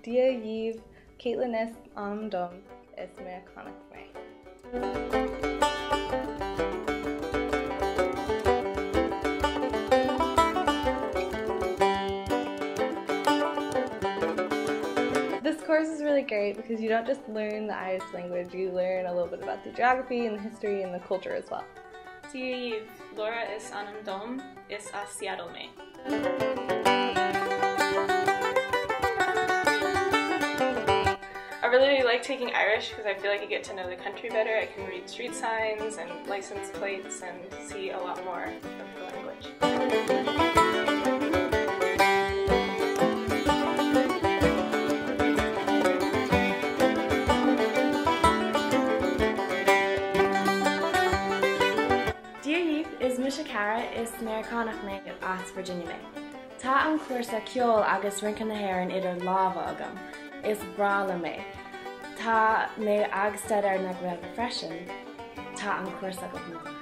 Dia dhaoibh, Caitlin is ainm dom, is Meiriceánach mé. This course is really great because you don't just learn the Irish language, you learn a little bit about the geography and the history and the culture as well. Dia dhaoibh, Laura is ainm dom, is as Seattle mé. I really like taking Irish because I feel like I get to know the country better. I can read street signs and license plates and see a lot more of the language. Dia dhaoibh, is mise Cara, is Meiriceánach mé as Virginia mé. Tá an cúrsa ceoil agus rince na hÉireann idir lámha agam. Is breá liom é. Tá mé ag staidéar na Gaeilge freisin. Tá an cúrsa go hiontach.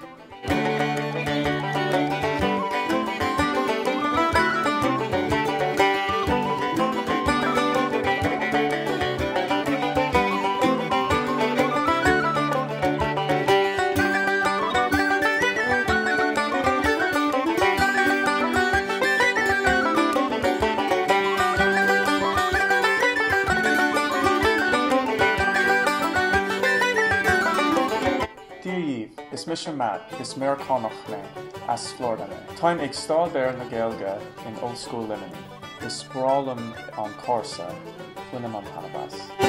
Dia dhaoibh, is mise Matt, is Meiriceánach mé, as Florida mé. Táim ag staidéar na Gaeilge in Ollscoil Luimnigh. Is breá liom an cúrsa, bainim an taitneamh as.